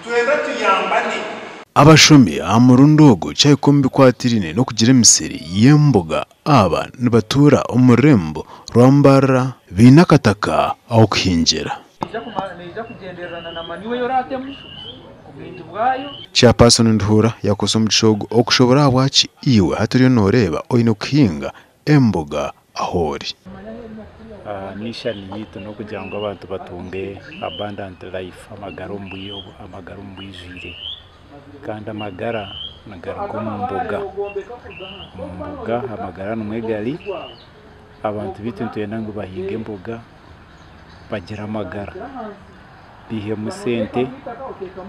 Nitwenda tuyambane. Abashomi aha murundi ogu kyahika omu bikwatiraine n'okugira emisiri y'emboga aba nibatuura omu rurembo rwa Mbarara baine akataka ah'okuhingira. Chairperson Nduhura yakozesa omugisha ogu okushobora ahabwaki iwe hati oriyo noreeba oine kuhinga emboga ahu ori. Mission yaitu n'okugira ngu abantu batunge abundant life, amagara omu bwijwire kandi amagara nigaruga omu mboga, omu mboga amagara nimwo gari, abantu beitu nitwenda ngu bahinge emboga bagire amagara, baihemu sente,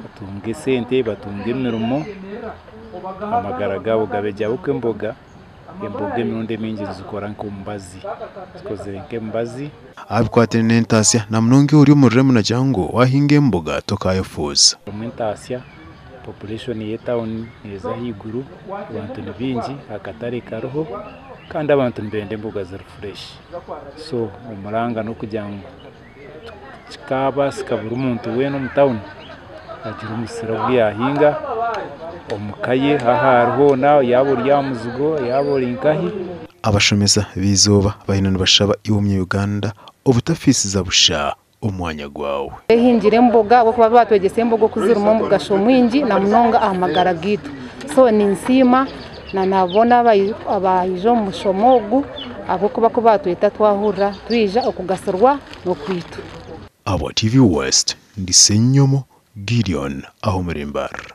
batunge sente, batunge emirimo, amagara gaabo gabe gye ahabw'okuba emboga, emboga emirundi emingi nizikora nk'omubazi, zikozire nk'emibazi. Aha bikwatiraine n'entaasya na munonga iwe ori omu rurembo noogira ngu waahinga emboga tokaayefuuza. Harimu entaasya, population y'etawuni neeza ahaiguru, abantu ni baingi, akatare kariho kandi abantu nibenda emboga ziri fresh. So omuranga n'okugira ngu kikaabaasika buri muntu weena omu tawuni agire omusiri ogu yaahinga omu ka ye ahu ari hoona yaaba ori aha muzigo yaaba ori nkahi. Abashomesa b'eizooba baine nibashaba iwe omunya-Uganda obutafiisiza busha omwanya gwawe. Twehingire emboga ahabw'okuba batwegyesa emboga oku zirimu omugasho mwingi na munonga aha magara gaitu. So ninsiima na na boona abaija omu mushomo ogu ahabw'okuba ku baatweta twahurira twija okugasirwa n'okwaitu. Ahabwa TV West, ndi Ssenyomo Gideon aha omuri Mbarara.